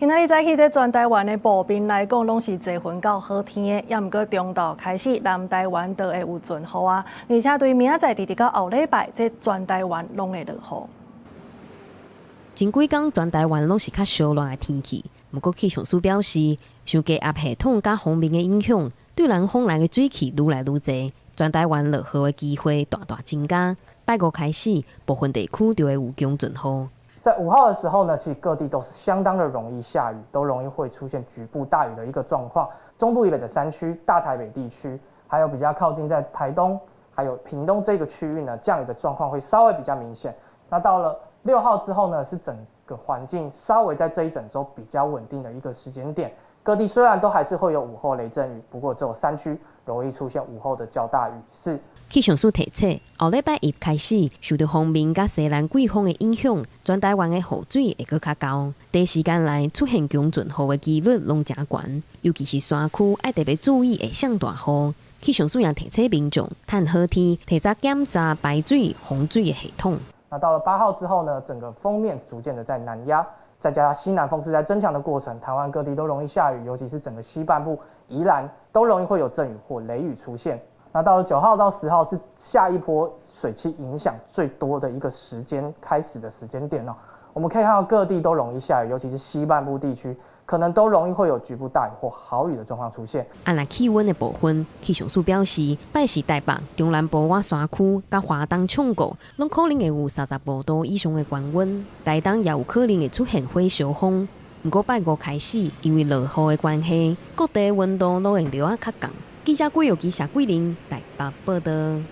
今仔日早起，這全台灣的普遍來講，攏是濟雲到好天的，也毋過中晝開始，南台灣就會有陣雨啊。而且對明仔載直直到後禮拜，這全台灣攏會落雨。前幾工全台灣攏是較燒熱的天氣，毋過氣象署表示，受低壓系統佮鋒面的影響，對南風來的水汽愈來愈濟，全台灣落雨的機會大大增加。拜五開始，部分地區就會有強陣雨。在5號的時候呢，其實各地都是相當的容易下雨，都容易會出現局部大雨的一個狀況。中部以北的山區、大台北地區，還有比較靠近在台東、還有屏東這個區域呢，降雨的狀況會稍微比較明顯。那到了6號之後呢，是整個環境稍微在這一整週比較穩定的一個時間點。各地雖然都還是會有午後雷陣雨，不過只有山區容易出現午後的較大雨勢。氣象署提醒，後禮拜一開始，受著鋒面佮西南季風的影響，全台灣的雨水會閣較厚。短時間內出現強陣雨的機率攏誠懸，尤其是山區愛特別注意會降大雨。氣象署也提醒民眾，趁好天提早檢查排水、防水的系統。那到了8號之後呢，整個鋒面逐漸的在南壓，再加上西南風是在增強的過程，台灣各地都容易下雨，尤其是整個西半部、宜蘭都容易會有陣雨或雷雨出現。那到了9號到10號是下一波水汽影響最多的一個時間開始的時間點哦。我們可以看到各地都容易下雨，尤其是西半部地區，可能都容易會有局部大雨或豪雨的狀況出現。啊，若氣溫的部分，氣象署表示，拜四台北、中南部倚山區、佮花東衝谷，攏可能會有35度以上的高溫。台東也有可能會出現火燒風。毋過拜五開始，因為落雨的關係，各地溫度攏會著愛較降。記者郭玉基、謝桂玲台北報導。